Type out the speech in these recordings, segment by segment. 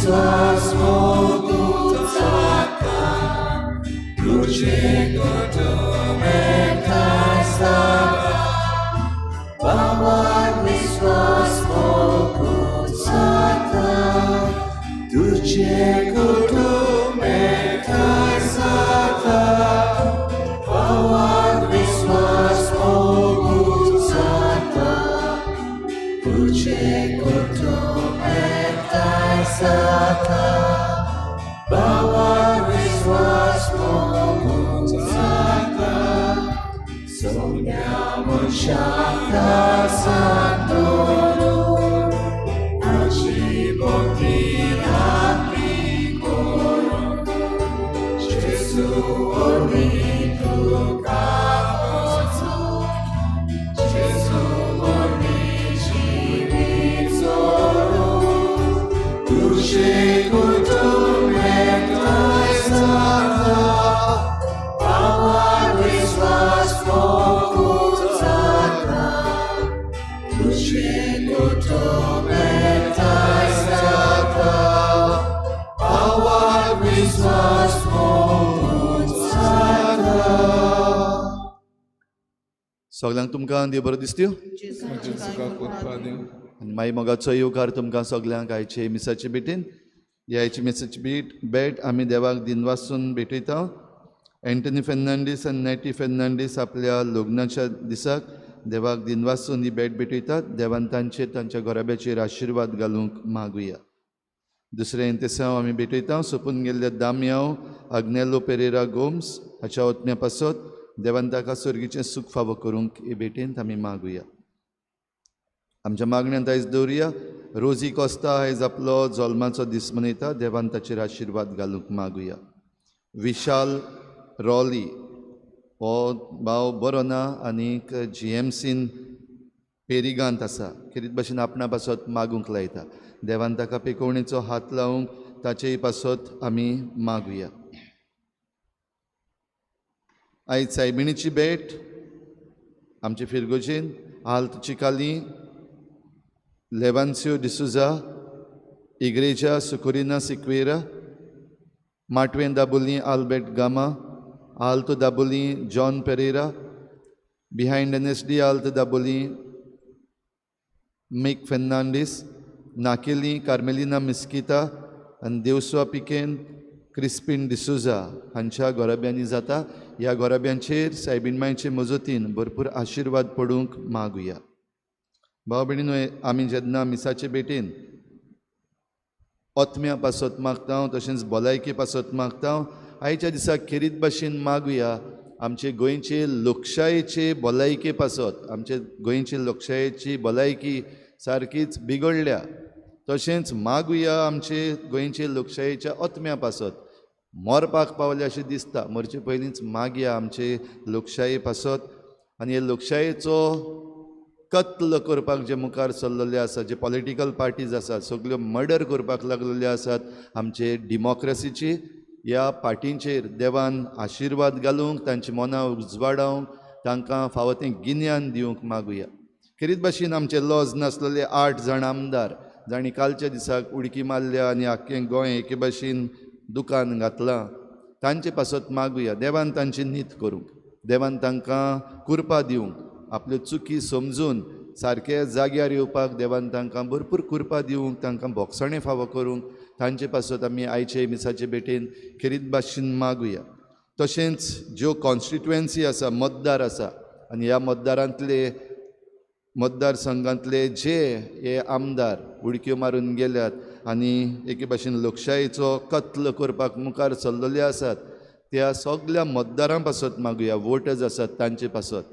विश्वास मोगून जाता, तुझे कुटुंब एकठांय जाता, भावान विश्वास मोगून जाता, तुझे कुटुंब एकठांय जाता, भावान विश्वास मोगून जाता, तुझे कुटुंब एकठांय जाता, भावान विश्वास मोगून जाता, सगळ्या मनशांक सांदोरून ताची भक्ती आरती करून जेजू वरवीं तुका वचूं, जेजू वरवीं जिवीत जोडूं, तुझे कुटुंब एकठांय जाता, भावान विश्वास मोगून जाता, तुझे कुटुंब एकठांय जाता, भावान विश्वास मोगून जाता. सगल्यांक तुमकां देव बरो दिसत्यो आनी मागीर मोगाचो येवकार तुमकां सगल्यांक आयचे मिसाचे भेटीन. ह्या आयची मिसाची भेट आमी देवाक दिनवासून भेटयता. एंटनी फेर्नांडीस आनी नेटी फेर्नांडीस आपल्या लग्नाच्या दिसाक देवाक दिनवासून ही भेट भेटयतात. देवान तांचेर तांच्या घराब्याचेर आशिर्वाद घालूंक मागुया. दुसरें इंतेसांव आमी भेटयता सोंपून गेल्ल्या दामयाव आग्नेलो पेरेरा गोम्स हाच्या ओतम्या पासत देवान ताका सर्गीचें सूख फावो करूंक हे भेटेंत आमी मागुया. आमच्या मागण्यांत आयज दवरुया. रोजी कोस्ता आयज आपलो जल्माचो दीस मनयता. देवान ताचेर आशिर्वाद घालूंक मागुया. विशाल रॉली हो भाव बरो ना आनीक जीएमसीन पेरिगांत आसा. खेरीत भाशेन आपणा पासत मागूंक लायता. देवान ताका पेकोवणेचो हात लावंक ताचेय पासत आमी मागुया. आयज सायबिणीची भेट आमचे फिरगोजेन आल्त Chicalim लेवान्सियो D'Souza इग्रेजा सुकुरिना Sequeira माटवें Dabolim Albert Gama Alto Dabolim John Pereira behind NSD Alto Dabolim Mick Fernandes Nakeli Carmelina Mesquita आनी देवसवा पिकेन क्रिस्पीन डिसुजा हांच्या गोराब्यांनी जाता. ह्या गोराब्यांचेर सायबीण मांयचे मजतीन भरपूर आशिर्वाद पडूंक मागुया. भाव भयणीनो, आमी जेन्ना मिसाचे भेटेन ओतम्या पासत मागता तशेंच भलायके पासत मागता, आयच्या दिसा खेरीत भाशेन मागुया आमचे गोंयचे लोकशायेचे भलायके पासत. आमचे गोंयचे लोकशायेची भलायकी सारकीच बिगडल्या. तशेंच मागुया आमचे गोंयचे लोकशायेच्या ओतम्या पासत. मरपाक पावले अशें दिसता, मरचे पयलींच मागया आमचे लोकशाये पासत. आनी हे लोकशायेचो कत्ल करपाक जे मुखार सरलेले आसा, जे पॉलिटिकल पार्टीज आसात सगल्यो मर्डर करपाक लागलेले आसात आमचे डिमॉक्रसीची, ह्या पार्टींचेर देवान आशिर्वाद घालूंक, तांची मनां उजवाडावंक, तांकां फावो तें गिन्यान दिवंक मागुया. खेरीत भाशेन आमचे लॉज नासलेले 8 जाण आमदार जांणी कालच्या दिसाक उडकी मारल्या आनी आख्खें गोंय एके भाशेन दुकान घातलां, तांचे पासत मागुया देवान तांची नीत करूंक, देवान तांकां कुरपा दिवंक, आपल्यो चुकी समजून सारके जाग्यार येवपाक देवान तांकां भरपूर कुरपा दिवंक, तांकां भोगसणें फावो करूंक, तांचे पासत आमी आयचे मिसाचे भेटेन खेरीत भाशेन मागुया. तशेंच ज्यो कॉन्स्टिट्युएन्सी आसा, मतदार आसा आनी ह्या मतदारांतले मतदारसंघांतले जे हे आमदार उडक्यो मारून गेल्यात आनी एके भाशेन लोकशायेचो कत्ल करपाक मुखार सरलेले आसात, त्या सगल्या मतदारां पासत मागुया, वोटर्स आसात तांचे पासत.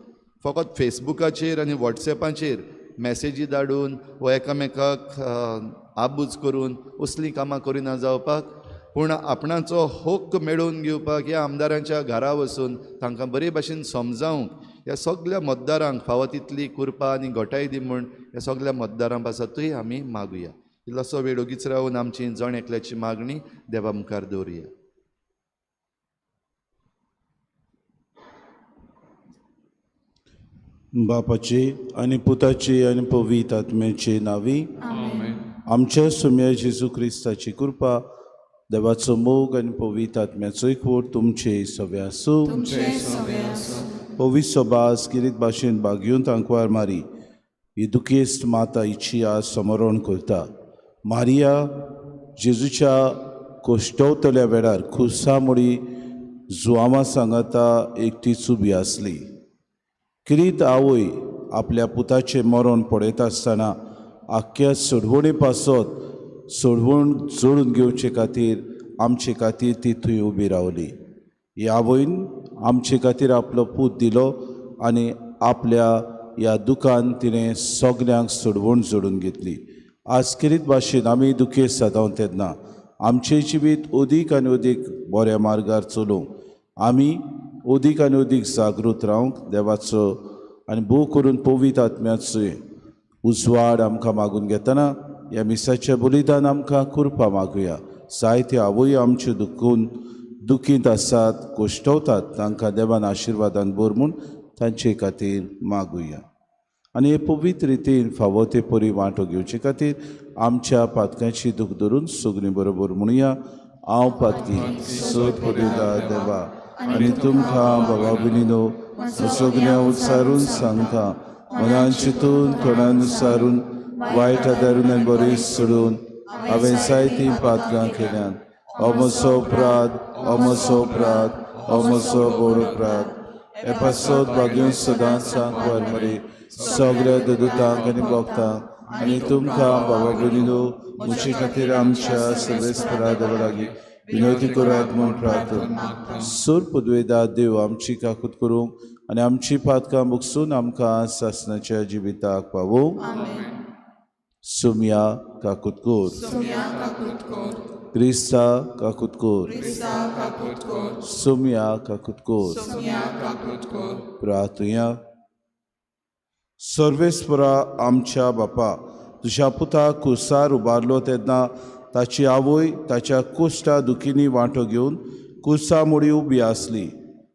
फकत फेसबुकाचेर आनी वॉट्सएपाचेर मॅसेजी धाडून वा एकामेकाक आबूज करून असलीं कामां करिना जावपाक, पूण आपणाचो हक्क मेळोवन घेवपाक ह्या आमदारांच्या घरा वचून तांकां बरे भाशेन समजावंक ह्या सगल्या मतदारांक फावो तितली कुरपा आनी घटाय दी म्हूण ह्या सगल्या मतदारां पासतूय आमी मागुया. इल्लोसो वेळ ओगीच रावन आमची जण एकल्याची मागणी देवा मुखार दवरुया. बापाचे आनी पुताचे आनी पवित्र आत्म्याचे नांवी आमेन. आमच्या सुम्या जेजू क्रिस्ताची कृपा, देवाचो मोग आनी पवित्र आत्म्याचो एकवट तुमचे सगळे आसूं. तुमचे सगळे आसूं. पवित्र सभास किरीत भाशेन बागयोवन तांकवार मारी ही दुखेस्त माता हिची आज समरण करता. मारिया जेजूच्या कोश्टवतल्या वेळार खुर्सा मुडी जुआमा सांगाता एकटीच उबी आसली. किरीत आवय आपल्या पुताचें मरण पळयता आसतना आख्ख्या सोडवणे पासत सोडवण जोडून घेवचे खातीर आमचे खातीर ती थंय उबी रावली. ही आवयन आमचे खातीर आपलो पूत दिलो आनी आपल्या ह्या दुखान तिणें सगल्यांक सोडवण जोडून घेतली. आज किरीत भाशेन आमी दुखेस्त जाता तेन्ना आमचें जिवीत अदीक आनी अदीक बऱ्या मार्गार चलोवंक आमी अदीक आनी अदीक जागृत रावंक देवाचो आनी भोव करून पवित्र आत्म्याचो उजवाड आमकां मागून घेतना ह्या मिसाचें बलिदान आमकां कृपा मागुया. जायते आवय आमच्यो दुखून दुखींत आसात, कोश्टवतात, तांकां देवान आशिर्वादान भर म्हूण तांचे खातीर मागुया. आनी हे पवित्र रितीन फावो ते परी वांटो घेवचे खातीर आमच्या पातकांची दूख धरून सगळीं बरोबर म्हणुया. हांव पातकी सोद पडयता देवा आनी तुमकां बाबा भयणीनो सगळ्यां उच्चारून सांगता, मनान चिंतून तोंडान सारून वायट आदारून आनी बरें सोडून हांवें जायतीं पातकां केल्यान. हो म्हजो अपराध, हो म्हजो अपराध, हो म्हजो बरो अपराध. हे पासत भाग्योन सदांच सांगवार मरे सगळ्या ददुतांक आनी भक्तांक आनी तुमकां बाबा भयणीनो म्हजे खातीर आमच्या सर्वेस्परा देवा लागीं विनवती करात म्हूण प्रार्थना. सोर पदवेदा देव आमची काकूत करूंक आनी आमची पातकां बुकसून आमकां सासणाच्या जिविताक पावोवंक. सुमया काकूत कर. सुम्या काकूत कर. क्रिस्ता काकूत कर. क्रिस्ता काकूत कर. सुमया काकूत कर. सुम्या काकूत कर. प्रार्थुया. सर्वेस्परा आमच्या बापा, तुज्या पुताक कुसार उबारलो तेन्ना ताची आवय ताच्या कुश्टा दुखींनी वांटो घेवन कुसा मुडी उबी आसली.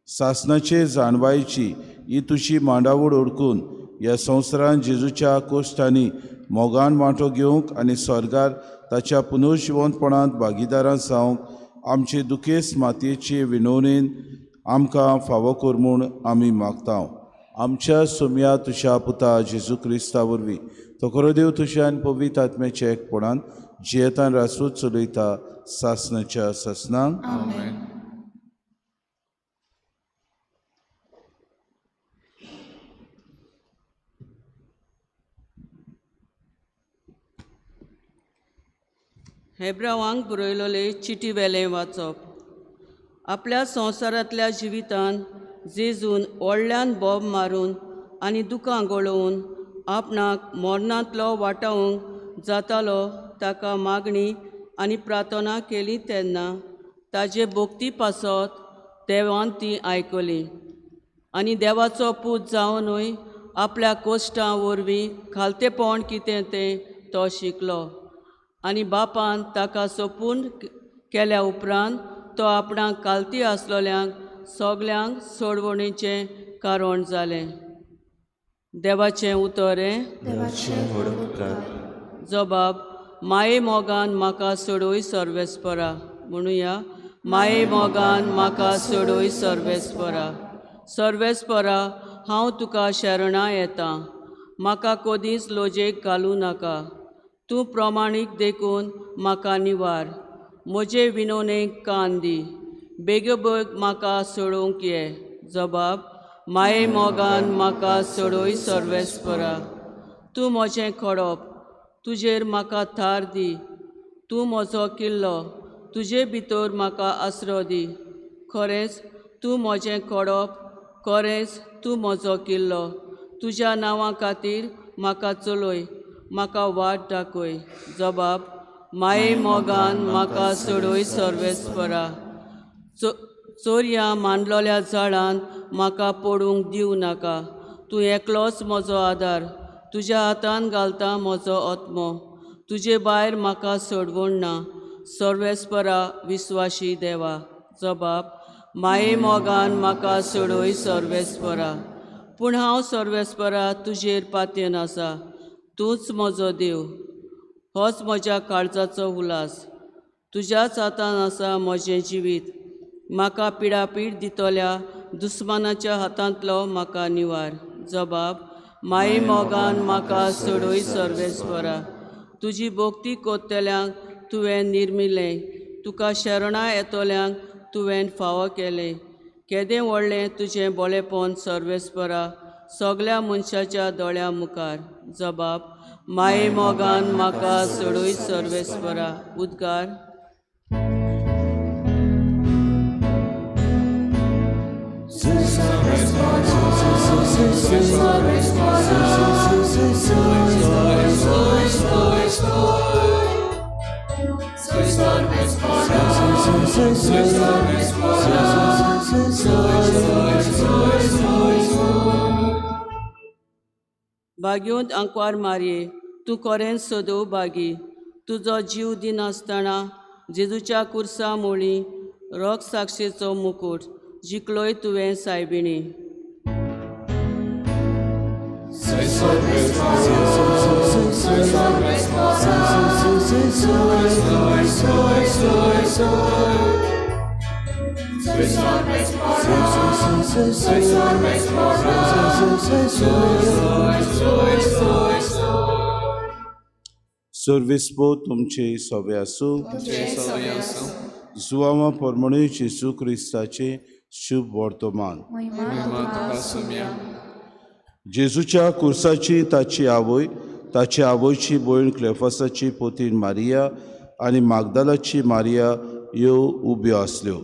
सासणाचे जाणवायची ही तुजी मांडावळ ओडकून ह्या संवसारान जेजूच्या कोश्टांनी मोगान वांटो घेवंक आनी स्वर्गार ताच्या पुनर्जिवंतपणांत भागीदारां जावंक आमचे दुखेस्त मातयेचे विनवणेन आमकां फावो कर म्हूण आमी मागता. आमच्या सोम्या तुज्या पुता जेजू क्रिस्ता वरवीं तो खरो देव तुज्या आनी पवित्र आत्म्याच्या एकपणान जियेतान रासूच चलयता सासणाच्या सासणांक. आमेन. हेब्रावांक बरयलोले चिटी वेलें वाचप. आपल्या संवसारांतल्या जिवितान जेजून व्हडल्यान बोब मारून आनी दुकां गळोवन आपणाक मरणांतलो वाटावंक जातालो ताका मागणी आनी प्रार्थना केली तेन्ना ताजे भक्ती पासत देवान ती आयकली आनी देवाचो पूत जावनूय आपल्या कोश्टां वरवीं खालतेपण कितें तें तो शिकलो आनी बापान ताका सोपून केल्या उपरांत तो आपणाक कालती आसलोल्यांक सगल्यांक सोडवणीचें कारण जालें. देवाचें उतर हें. देवाचें व्हड उपकार. जबाब माये मोगान म्हाका सोडय सर्वेस्परा. म्हणुया, माये मोगान म्हाका सोडय सर्वेस्परा. सर्वेस्परा, हांव तुका शरणां येता, म्हाका कदींच लोजेक घालूं नाका. तूं प्रमाणीक देखून म्हाका निवार, म्हजे विनवणेक कान दी, बेगोबेग म्हाका सोडोवंक ये. जबाब माये मोगान म्हाका सोडय सर्वेस्परा. तूं म्हजें खडप, तुजेर म्हाका थार दी, तूं म्हजो किल्लो, तुजे भितर म्हाका आसरो दी. खरेंच तूं म्हजें खडप, खरेंच तूं म्हजो किल्लो, तुज्या नांवा खातीर म्हाका चलय, म्हाका वाट दाखय. जबाब माये मोगान म्हाका सोडय सर्वेस्परा. चोरयां मांडलोल्या झाडान म्हाका पडूंक दिवं नाका. तूं एकलोच म्हजो आदार, तुज्या हातान घालता म्हजो आत्मो, तुजे भायर म्हाका सोडवण ना. सर्वेस्परा विस्वाशी देवा. जबाब माये मोगान म्हाका सोडय सर्वेस्परा. पूण हांव सर्वेस्परा तुजेर पातयेन आसा, तूंच म्हजो देव. होच म्हज्या काळजाचो उल्हास. तुज्याच हातान आसा म्हजें जिवीत. म्हाका पिडापीड दितल्या दुस्मानाच्या हातांतलो म्हाका निवार. जबाब माये मोगान म्हाका सोडय सर्वेस्परा. तुजी भक्ती कोत्तल्यांक तुवें निर्मिलें, तुका शरणां येतल्यांक तुवें फावो केलें. केदें व्हडलें तुजें बोलेपण सर्वेस्परा, सगल्या मनशाच्या दोळ्यां मुखार. जबाब माये मोगान म्हाका सोडय सर्वेस्परा. उद्गार. भाग्योंत आंकवार मारये, तूं खरेंच सदो भागी. तुजो जीव दिनासतना जेजूच्या कुर्सा मोळी रोग साक्षेचो मुकूट जिखलोय तुवें सायबिणी. सर्वेस्पो तुमचे सवे आसूं. जुवांवा परमणे जेजू क्रिस्ताचें शुभ वर्तमान. जेजूच्या कुर्साची ताची आवय, ताची आवयची भयण क्लेफासाची पोतीन मारिया आनी मागदालाची मारिया ह्यो उब्यो आसल्यो.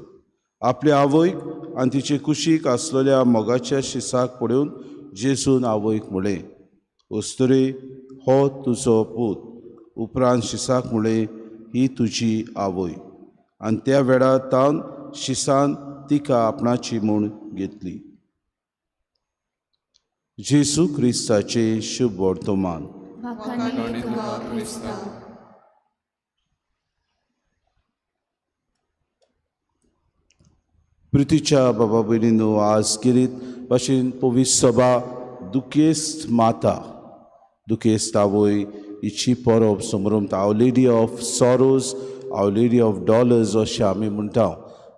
आपले आवयक आनी तिचे कुशीक आसलेल्या मोगाच्या शिसाक पळोवन जेजून आवयक म्हळें, अस्तुरे, हो तुजो पूत. उपरांत शिसाक म्हळें, ही तुजी आवय. आनी त्या वेळार तावन शिसान तिका आपणाची म्हूण घेतली. जेजू क्रिस्ताचें शुभ वर्तमान. प्रितीच्या बाबा भयणीनो, आज किरीत भाशेन पवित्र सभा दुखेस्त माता, दुखेस्त आवय हिची परब समरमता. Our Lady of Sorrows, Our Lady of Dolours अशें आमी म्हणटा.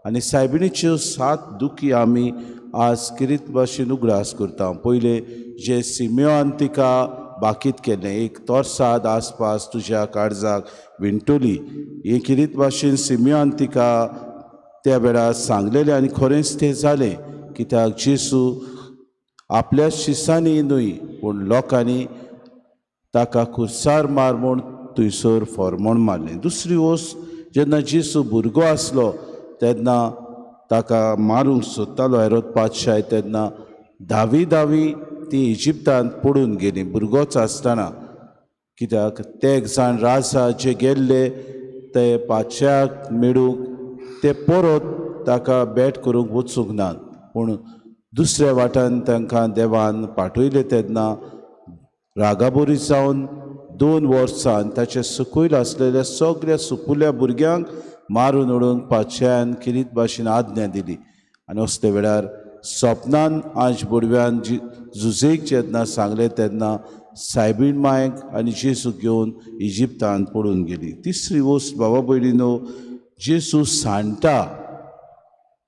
आनी सायबिणीच्यो 7 दुखी आमी आज किरीत भाशेन उगडास करता. पयलें जे सिमियोन तिका बाकीत केलें, एक तोरसाद आसपास तुज्या काळजाक विणटली, हें किरीत भाशेन सिमियोन तिका त्या वेळार सांगलेलें आनी खरेंच तें जालें. कित्याक जेजू आपल्या शिसांनी न्हय पूण लोकांनी ताका खुर्सार मार म्हूण थंयसर फॉर्मोण मारलें. दुसरी वस्त, जेन्ना जेजू भुरगो आसलो तेन्ना ताका मारूंक सोदतालो हेरोद पातशाय, तेन्ना धावी धावी ती इजिप्तांत पडून गेली भुरगोच आसतना. कित्याक ते एक जाण राजा जे गेल्ले ते पातशाक मेळूंक ते परत ताका भेट करूंक वचूंक नात, पूण दुसऱ्या वाटान तांकां देवान पाठयले. तेन्ना रागाबोरी जावन 2 वर्सां ताचे सकयल आसलेल्या सगळ्या सुपुल्या भुरग्यांक मारून उडोवन पातशायान किरीत भाशेन आज्ञा दिली. आनी असल्या वेळार सपनान आज बुडव्यान जुजेक जेन्ना सांगलें तेन्ना सायबीण मायक आनी जेजूक घेवन इजिप्तान पडून गेली. तिसरी वस्त बाबा भयणीनो, जेजू सांडटा.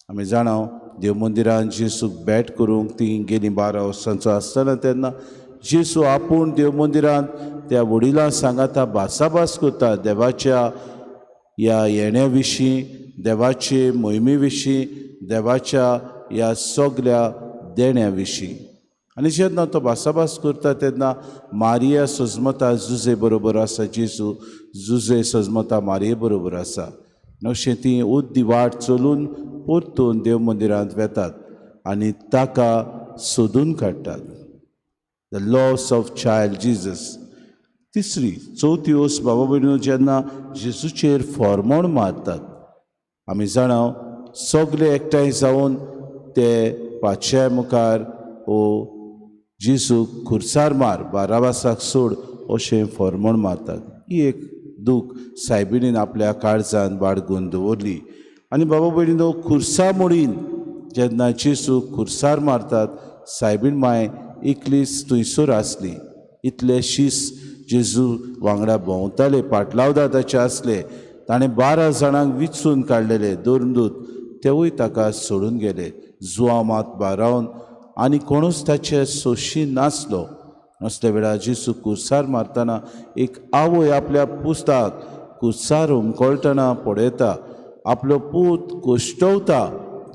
आमी जाणा देव मंदिरान जेजूक भेट करूंक ती गेली 12 वर्सांचो आसतना, तेन्ना जेजू आपूण देव मंदिरांत त्या वडिलां सांगाता भासाभास करता देवाच्या ह्या येण्या विशीं, देवाचे मोहिमे विशीं, देवाच्या ह्या सगल्या देण्या विशीं. आनी जेन्ना तो भासाभास करता तेन्ना मारिया सजमता जुजे बरोबर आसा, जेजू जुजे सजमता मारिये बरोबर आसा. अशें ती उद्दी वाट चलून परतून देव मंदिरांत वेतात आनी ताका सोदून काडटात. The loss of child Jesus. तिसरी चवथी वस्त बाबा भयणीनो, जेन्ना जेजूचेर फॉर्मोण मारतात, आमी जाणा सगळे एकठांय जावन ते पातशाय मुखार ओ जेजूक खुर्सार मार, बाराबासाक सोड अशें फॉर्मोण मारतात. ही एक दूख सायबिणीन आपल्या काळजान बाळगून दवरली. आनी बाबा भयणीनो, खुर्सा मोडीन जेन्ना जेजूक खुर्सार मारतात, सायबीण माय एकलीच थंयसर आसली. इतले शीस जेजू वांगडा भोंवताले, पाटलावदा ताचे आसले, ताणें 12 जाणांक विचून काडलेले धर्मदूत, तेवूय ताका सोडून गेले. जुवांव मात बारावन आनी कोणूच ताचे सोशी नासलो. असल्या वेळार जेजू कुर्सार मारतना एक आवय आपल्या पुस्ताक कुर्सार हुमकळटना पळयता, आपलो पूत कोश्टवता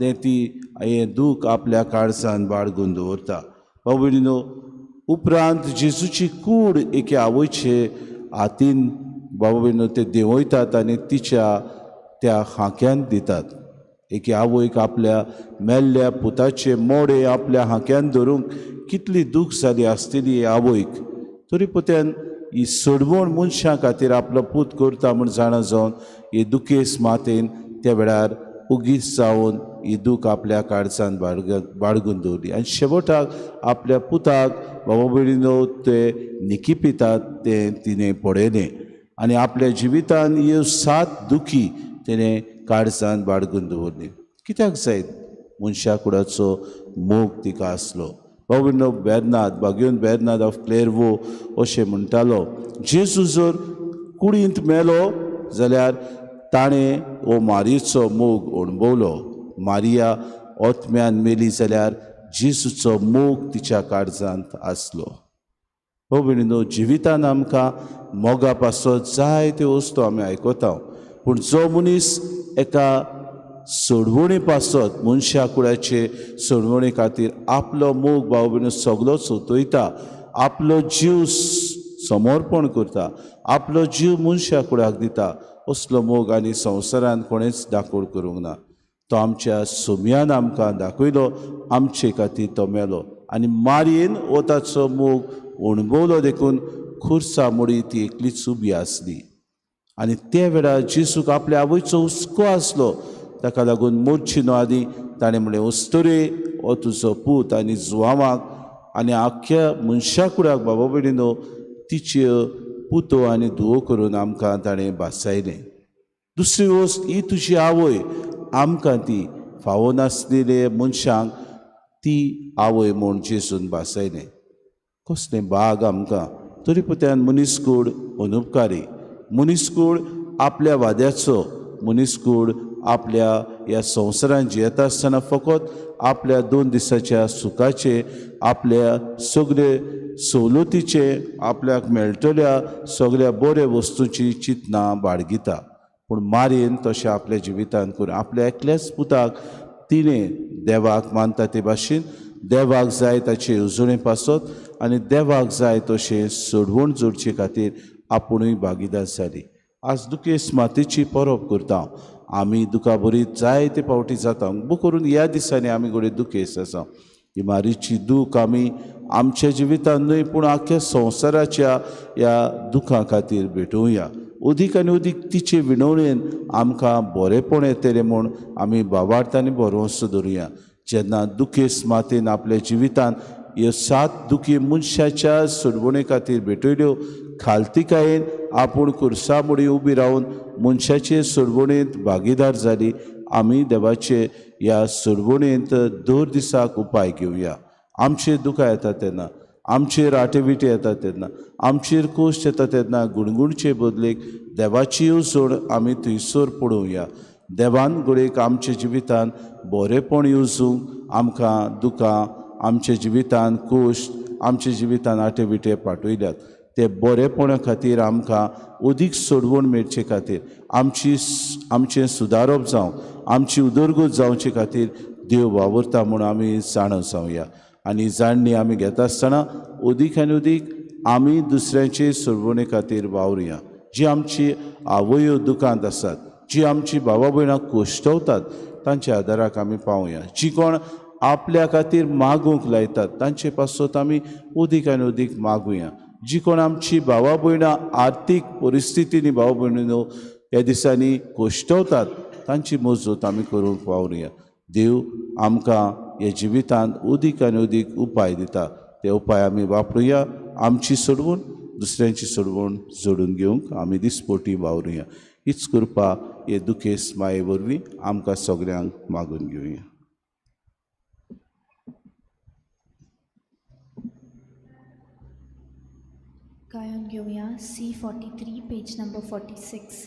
तें ती हें दूख आपल्या काळजान बाळगून दवरता. भाव भयणीनो, उपरांत जेजूची कूड एके आवयचे हातीन बाबा भयणीनो ते देंवयतात आनी तिच्या त्या हाक्यान दितात. एके आवयक आपल्या मेल्ल्या पुताचे मोडे आपल्या हाक्यान धरूंक कितली दूख जाली आसतली हे आवयक. तरी पुत्यान ही सोडवण मनशां खातीर आपलो पूत करता म्हूण जाणा जावन ही दुखेस मातेन त्या वेळार उगीच जावन ही दूख आपल्या काळजान बाळगून दवरली आनी शेवटाक आपल्या पुताक बाबा भयणीनो ते निकी पितात तें तिणें पळयलें आनी आपल्या जिवितान ह्यो 7 दुखी तिणें काळजान बाळगून दवरली. कित्याक जायत मनशा कुडाचो मोग तिका आसलो. बाबा भयणीनो, बेर्नाद बागेवन बेर्नाद ऑफ क्लेरवो अशें म्हणटालो, जेजू जर कुडींत मेलो जाल्यार ताणें हो मारियेचो मोग अणभवलो, मारिया ओतम्यान मेली जाल्यार जेजूचो मोग तिच्या काळजांत आसलो. हो भयणीनो, जिवितान आमकां मोगा पासत जायत्यो वस्तू आमी आयकता, पूण जो मनीस एका सोडवणी पासत मनशा कुळाचे सोडवणे खातीर आपलो मोग भाव भयणीनो सगलो सोतयता, आपलो जीव समर्पण करता, आपलो जीव मनशा कुळाक दिता, असलो मोग आनी संवसारान कोणेच दाखोवड करूंक ना. तो आमच्या सोम्यान आमकां दाखयलो, आमचे खातीर तो मेलो आनी मारयेन हो ताचो मोग अणभवलो देखून खुर्सा मोडी ती एकलीच उबी आसली. आनी त्या वेळार जेजूक आपल्या आवयचो हुस्को आसलो, ताका लागून मोरची न्हू आदी ताणें म्हणलें, अस्तुरे हो तुजो पूत. आनी जुवांवाक आनी आख्ख्या मनशा कुडाक बाबा भयणीनो तिच्यो पुतो आनी धुवो करून आमकां ताणें भासायलें. दुसरी वस्त, ही तुजी आवय आमकां ती फावो नासलेले मनशांक ती आवय म्हूण जेजून भासायलें. कसलें भाग आमकां. तरी पुत्यान मनीसकूड अनुपकारी, मनीसकूड आपल्या वाद्याचो, मनीसकूड आपल्या ह्या संवसारान जियेता आसतना फकत आपल्या 2 दिसाच्या सुखाचे, आपल्या सगळे सवलतीचे, आपल्याक मेळटल्या सगळ्या बऱ्या वस्तूची चिंतना बाळगिता. पूण मारयेन तशें आपल्या जिवितान करून आपल्या एकल्याच पुताक तिणें देवाक मानता ते भाशेन देवाक जाय ताचे येवजणे पासत आनी देवाक जाय तशें सोडवण जोडचे खातीर आपुणूय भागीदार जाली. आज दुखेस मातेची परब करता आमी, दुखा बरी जायते फावटी जाता, बो करून ह्या दिसांनी आमी घडये दुखेस आसा. ही मारीची दूख आमी आमच्या जिवितान न्हय पूण आख्ख्या संवसाराच्या ह्या दुखां खातीर भेटोवया. अदीक आनी अदीक तिचे विणवणेन आमकां बरेंपण येतलें म्हूण आमी बाबार्थ आनी भरवंसो धरुया. जेन्ना दुखेस मातेन आपल्या जिवितान ह्यो 7 दुखी मनशाच्या सोडवणे खातीर भेटयल्यो, खालतिकायेन आपूण कुर्सा मुडी उबी रावन मनशाचे सोडवणेंत भागीदार जाली. आमी देवाचे ह्या सोडवणेंत दर दिसाक उपाय घेवया. आमचेर दुखां येता तेन्ना, आमचेर आटेविटे येता तेन्ना, आमचेर कोश्ट येता तेन्ना गुणगुणचे बदलेक देवाची येवजण आमी थंयसर पळोवया. देवान घडयेक आमच्या जिवितान बरेंपण येवजूंक आमकां दुखां, आमच्या जिवितान कोश्ट, आमच्या जिवितान आटेविटे पाठयल्यात. ते बरेपणा खातीर आमकां अदीक सोडवण मेळचे खातीर, आमची आमचें सुदारप जावं, आमची उदरगत जावचे खातीर देव वावुरता म्हूण आमी जाणा जावया. आनी जाणणी आमी घेता आसतना अदीक आनी अदीक आमी दुसऱ्यांचे सोडवणे खातीर वावरुया. जी आमची आवयो दुकांत आसात, जी आमची भावा भयणां कोश्टवतात, तांच्या आदाराक आमी पावया. जी कोण आपल्या खातीर मागूंक लायतात तांचे पासत आमी अदीक आनी अदीक मागुया. जी कोण आमची भावा भयणां आर्थीक परिस्थितीनी भाव भयणीनो ह्या दिसांनी कोश्टवतात तांची मजत आमी करूंक वावरुया. देव आमकां ह्या जिवितांत अदीक आनी अदीक उपाय दिता, ते उपाय आमी वापरुया. आमची सोडवण दुसऱ्यांची सोडवण जोडून घेवंक आमी दिसपोटी वावरुया. हीच कृपा हे दुखेस माये वरवीं आमकां सगळ्यांक मागून घेवया. गायन घेवया C 43 page number 46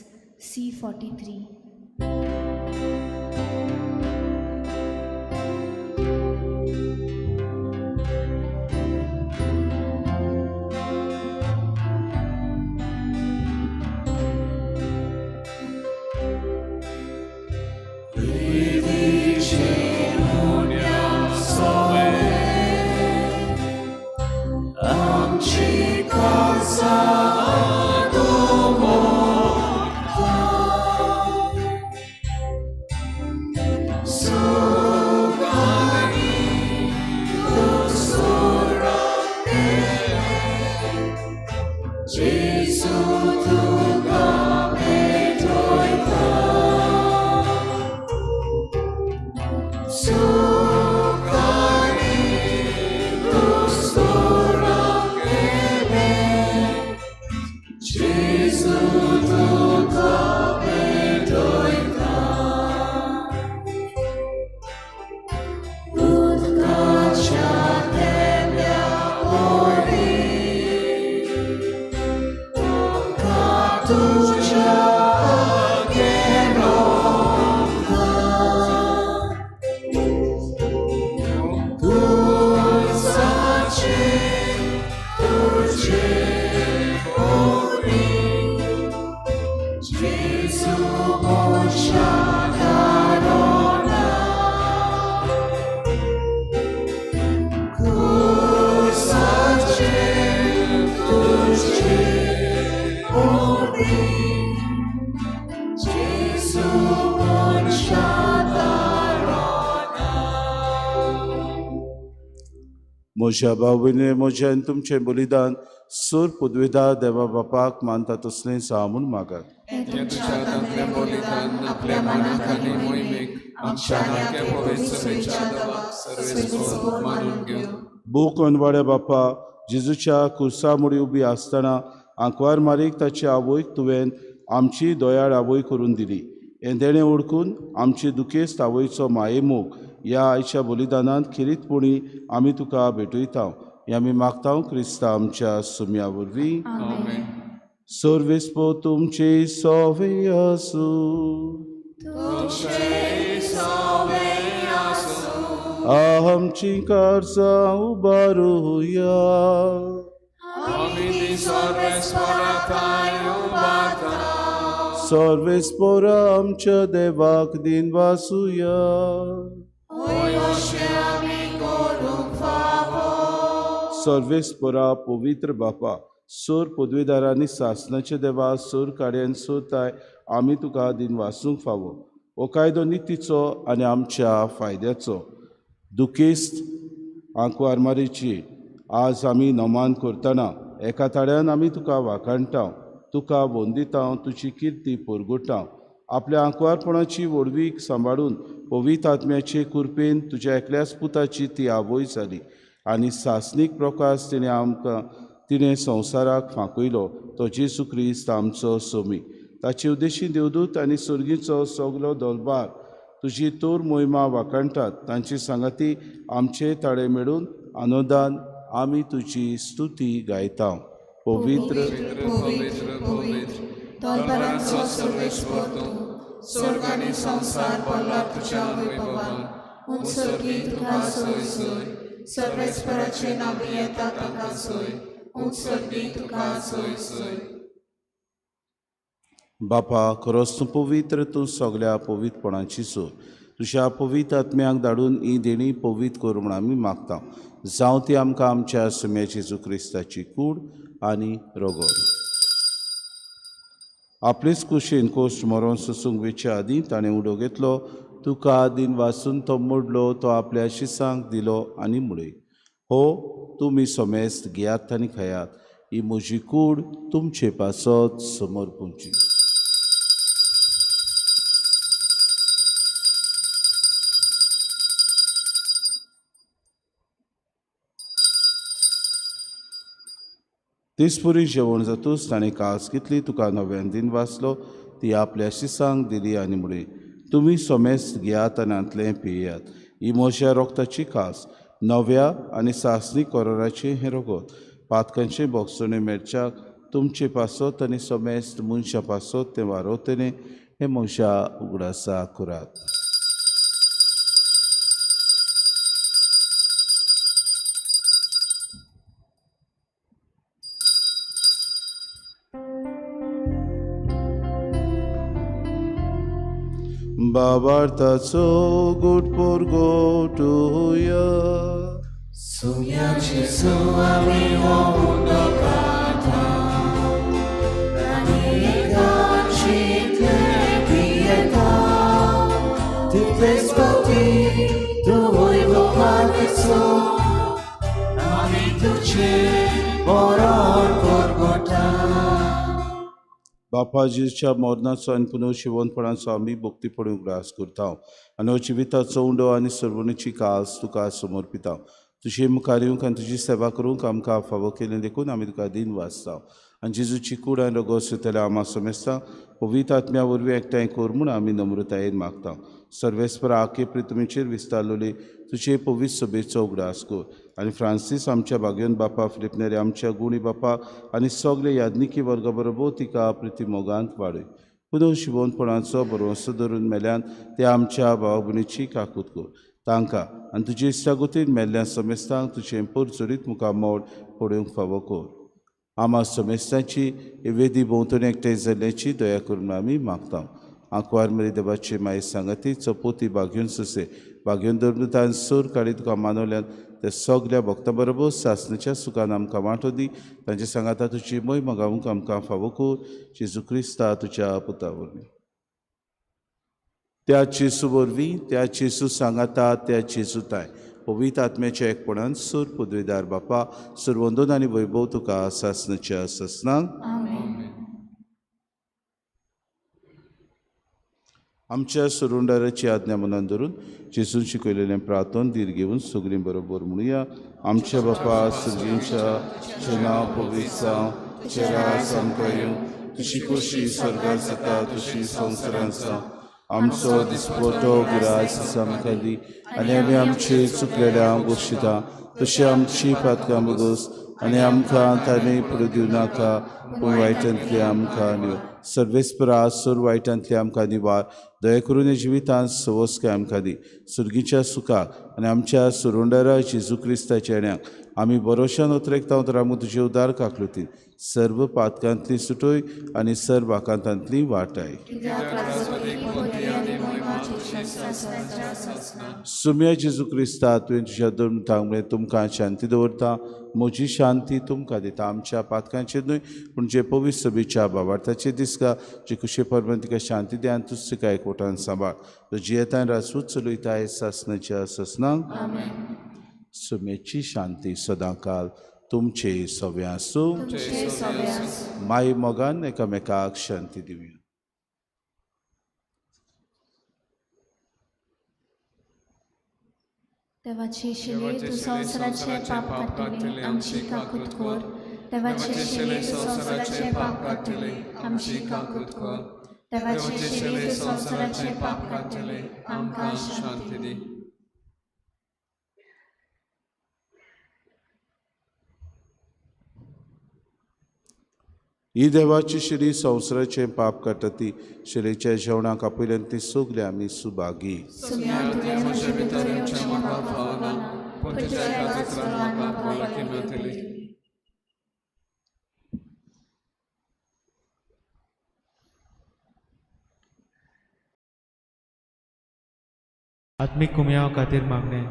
C 43. म्हज्या भाव-भयणींनो, म्हजें आनी तुमचें बलिदान सूर पुदविदा देवा बापाक मानता तसलें जावं म्हूण मागात. हें तुज्या हातांतलें बलिदान आपल्या मनाक आनी मोहिमेक आमच्या सारक्या पवित्र सभेच्या देवाक सर्वेस्पोर मानून घेवं. भूक अनवाड्या बापा, जेजूच्या कुर्सा मुडी उबी आसतना आंकवार मारीक ताची आवयक तुवें आमची दयाळ आवय करून दिली. हें देणें ओळखून आमची दुखेस्त आवयचो मायेमोग ह्या आयच्या बलिदानांत खेरीतपणी आमी तुका भेटयता. हें आमी मागता क्रिस्ता आमच्या सुम्या वरवीं. आमेन. सर्वेस्पो तुमचे सोवे आसूं. आमची कारसां उबारुया. सर्वेस्पोरा आमच्या देवाक दिन वासुया. सर्वेस्पोरा पवित्र बापा, सोर पदवीदारांनी सासनाचे देवा, सोर कार्यान सोताय आमी तुका दिन वासूंक फावो. हो कायदो नितीचो आनी आमच्या फायद्याचो. दुखेस्त आंकवार मारीची आज आमी नमान करतना एका ताळ्यान आमी तुका वाखाणटा, तुका वंदिता, तुजी किर्ती परगुटा. आपल्या आंकवारपणाची व्हडवीक सांबाळून पवित्र आत्म्याचे कृपेन तुज्या एकल्याच पुताची ती आवय जाली आनी सासणीक प्रकाश तिणें आमकां तिणें संवसाराक फांकयलो, तो जेजू क्रिस्त आमचो सोमी. ताचे उद्देशी देवदूत आनी सर्गीचो सगलो दलबार तुजी तोर मोहिमा वाखाणटात. तांची सांगाती आमचे ताळे मेळून आनंदान आमी तुजी स्तुती गायता. पवित्र पवित्र पवित्र दरबारांचो सर्वेश्वर तूं, स्वर्ग आनी संवसार भरला तुज्या वैभवान. उंच उंच तुका सोय सोय, सर्वेस्पराचे नांव येता ताका सोय, उंच तुका सोय सोय. बापा, खरोच तूं पवित्र, तूं सगल्या पवित्रपणाची सोय. तुज्या पवित्र आत्म्याक धाडून ही देणी पवित्र कर म्हूण आमी मागता. जावं ती आमकां आमच्या सुम्या जेजू क्रिस्ताची कूड आनी रगत. आपलेच कुशीन कोश्ट मरोन सोसूंक वेचे आदीं ताणें उडो घेतलो, तुका दिन वासून तो मोडलो, तो आपल्या शिसांक दिलो आनी म्हळें, हो तुमी समेस्त घेयात आनी खायात, ही म्हजी कूड तुमचे पासत समर्पूंची. तेचपुरी जेवण जातूच ताणें कास घेतली, तुका नव्यान दिन वाचलो, ती आपल्या शिसांक दिली आनी म्हळें, तुमी समेस्त घेयात आनी हांतलें पियेयात, ही म्हज्या रोगताची कास, नव्या आनी सासणी कोराराचें हें रगत. पातकांचे बोगसणे मेळच्याक तुमचे पासत आनी समेस्त मनशां पासत तें वारोवतलें हें मनशां उगडासा करात. बाबार्थाचो गुट पोरगोटूया. बापा जेजूच्या मरणाचो आनी पुनर्जिवंतपणाचो आमी भक्तीपणी उगडास करता आनी हो जिविताचो उंडो आनी सर्वणीची कास तुका समर्पिता. तुजे मुखार येवंक आनी तुजी सेवा करूंक आमकां फावो केलें देखून आमी तुका दिन वाचता आनी जेजूची कूड आनी रगत सुतल्या आमा समेस्ता पवित्र आत्म्या वरवीं एकठांय कर म्हूण आमी नम्रतायेन मागता. सर्वेस्पर आखे पृथ्वीचेर विस्तारलेली तुजे पवित्र सभेचो उगडास कर आनी फ्रांसीस आमच्या भाग्योन बापा, फिलिपनेरी आमच्या गुणी बापा आनी सगळे याज्ञिकी वर्गा बरोबर तिका प्रिती मोगांत वाडय. पुनर्जिवंतपणाचो भरवंसो धरून मेल्यान ते आमच्या भाव भयणीची काकूत कर. तांकां आनी तुजे इश्टागतीन मेल्ल्या समेस्तांक तुजें परचरीत मुखामोड पळोवंक फावो कर. आमा समेस्तांची वेदी भोंवतणी एकठांय जाल्ल्याची दया करून आमी मागता. आंकवार मरी देवाची माये सांगाती चपोती बागेवन ससे बागेवन धर्मतान सूर काडी तुका मानवल्यान ते सगल्या भक्तां बरोबर सासणेच्या सुखान आमकां वांटो दी. तांचे सांगाता तुजी मोय मगावूंक आमकां फावो कर. जेजू क्रिस्ता तुज्या पुता वरवीं. त्या जेजू वरवीं, त्या जेजू सांगाता, त्या जेजू ताय पवित्र आत्म्याच्या एकपणान सूर पदवीदार बापा सुरवंदन आनी वैभव तुका सासणाच्या सासणाक. आमच्या सुरुंडाराची आज्ञा मनान धरून जेजून शिकयलेलें प्रार्थन धीर घेवन सगळीं बरोबर म्हणुया. आमच्या बापा सर्गींच्या, तुजें नांव पवित्र जावं, तुजें राज आमकां येवं, तुजी खोशी स्वर्गार जाता तशी संवसारांत जावं. आमचो दिसपटो गिरास आमकां दी आनी आमी आमचे चुकलेल्या गोश्टिता तशी आमची पातकां बगस आनी आमकां ताणें पडूं दिवं नाका, पूण वायटांतली आमकां निवार. सर्वेस्परा सोर वायटांतली आमकां निवार. दया करून जिवितांत सवस्काय आमकां दी. सुर्गीच्या सुखाक आनी आमच्या सुरुंडारा जेजू क्रिस्ताच्या येण्याक आमी बरोशान उतरेकता तर आमकां तुजे उदार काकलुतीन सर्व पातकांतली सुटोय आनी सर्व आकांतांतली वाटाय. सुम्या जेजू क्रिस्ता तुवें तुज्या दोन म्हळें तुमकां शांती दवरता, म्हजी शांती तुमकां दिता. आमच्या पातकांचेर न्हय पूण जे पवित्र सभेच्या बाबार्थाचेर दिसका जे कुशे परबन तिका शांती दी आनी तूच तिका एकवटान सांबाळ. तो जियेतान राजूच चलयताय सासणाच्या सासणाक. सुमेची शांती सदांकाल तुमचे सवे आसूं. माई मोगान एकामेकाक शांती दिवया. देवाचे शिले तूं संवसाराचे पाप काडटले आमची काकूत कर. देवाचे शिले तूं संवसाराचे पाप काडटले आमची काकूत कर. देवाचे शिले तूं संवसाराचे पाप काडटले आमकां शांती दी. ही देवाची शिरी संवसाराचे पाप काडटा ती शिरेच्या जेवणाक आपयल्यान ती सगळे आमी सुभागी. आत्मीक कुमयाव खातीर मागणें.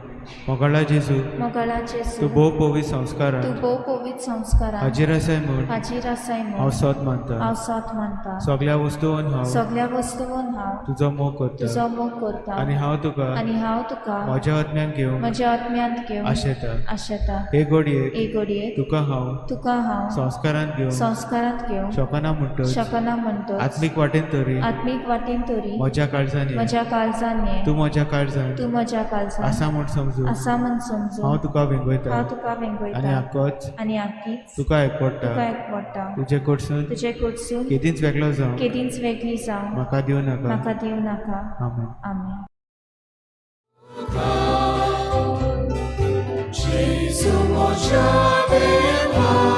मोगाळा जेजू, मोगाळा जेजू, तूं भोव पवित्र संस्कारान, तूं भोव पवित्र संस्कारान हाजीर आसाय म्हूण, हाजीर आसाय म्हूण हांव सोद मानता, हांव सोद मानता. सगळ्या वस्तून हांव, सगळ्या वस्तून हांव तुजो मोग करता, तुजो मोग करता आनी हांव तुका, आनी हांव तुका म्हज्या आत्म्यान घेवंक, म्हज्या आत्म्यांत घेवंक आशेता, आशेता. हे घडयेक, हे घडयेक तुका हांव, तुका हांव संस्कारांत घेवंक, संस्कारांत घेवंक शकना म्हणटच, शकना म्हणटच, आत्मीक वाटेन तरी, आत्मीक वाटेन तरी म्हज्या काळजान ये, म्हज्या काळजान ये, तूं म्हज्या काळजान, तूं म्हज्या काळजान आसा म्हूण समजून, आसा म्हूण समजून हांव तुका वेंगयता, हांव तुका वेंगयता आनी आकोच, आनी आकीच तुका एकवडटा, तुका एकवडटा. तुजे कडसून, तुजे कडसून केदींच वेगळो जावं, केदींच वेगळी जावं म्हाका दिवं नाका, म्हाका दिवं नाका. आमेन. आमेन. जेजू म्हज्या देवा.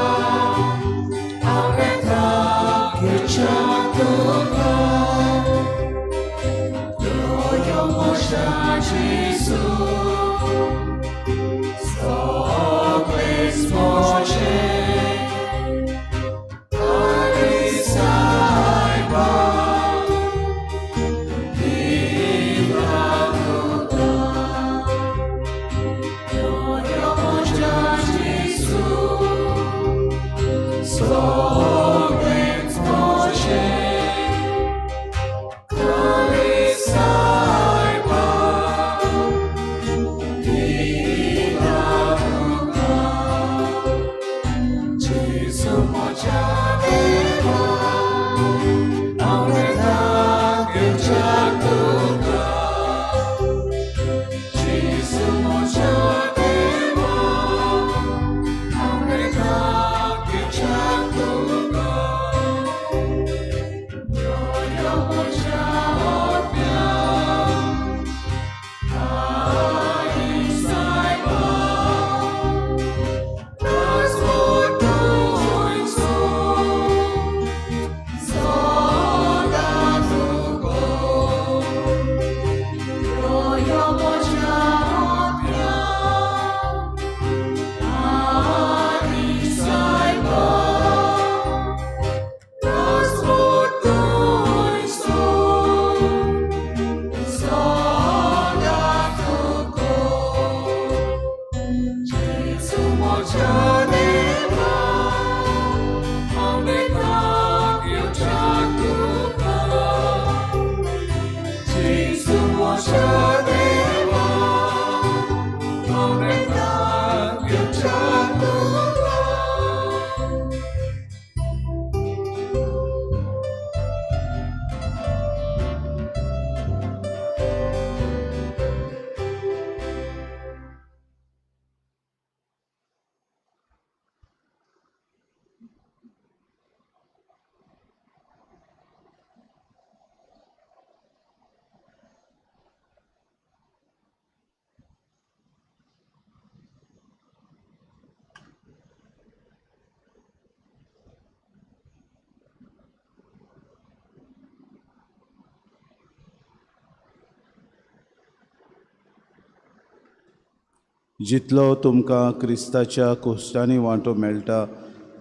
जितलो तुमकां क्रिस्ताच्या कोश्टांनी वांटो मेळटा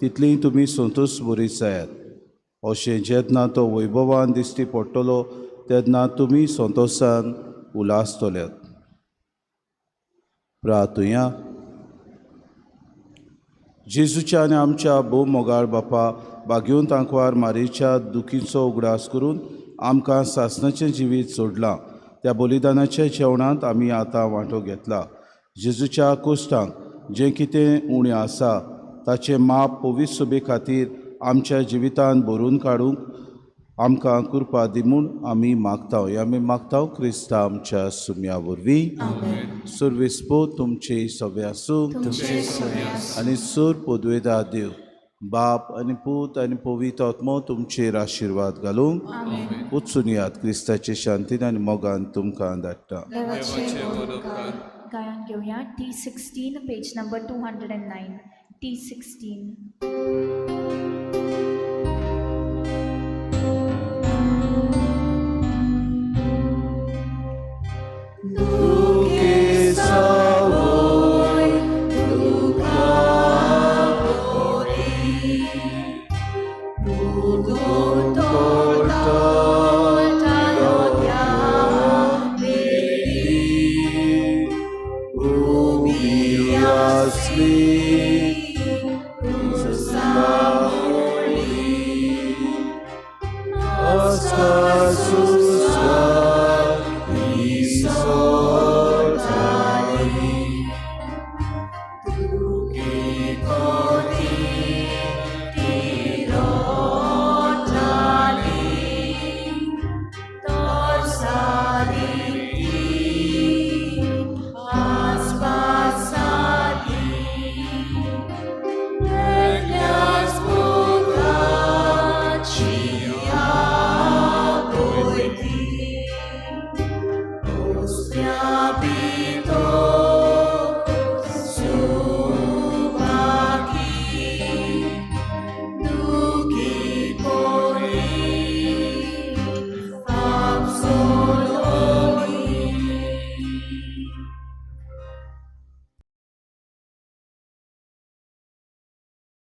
तितली तुमी संतोश बरीत जायात. अशें जेन्ना तो वैभवान दिश्टी पडटलो तेन्ना तुमी संतोशान उल्हासतल्यात. प्रार्थुया. जेजूच्या आनी आमच्या भोव मोगाळ बापा, बागेवन तांकवार मारीच्या दुखीचो उगडास करून आमकां सासणाचें जिवीत सोडलां. त्या बलिदानाच्या जेवणांत आमी आतां वांटो घेतला. जेजूच्या कोश्टांक जें कितें उणें आसा ताचें माप पवित्र सभे खातीर आमच्या जिवितान भरून काडूंक आमकां कृपा दी म्हूण आमी मागता. आमी मागता क्रिस्ता आमच्या सुम्या वरवीं. सर्वेस्पो तुमचे सगळे आसूं आनी सोर पदवेदा देव बाप आनी पूत आनी पवित्र आत्मो तुमचेर आशिर्वाद घालूंक वचून यात. क्रिस्ताचे शांतीन आनी मोगान तुमकां धाडटा. गायन घेवया T16 page number 209 T16.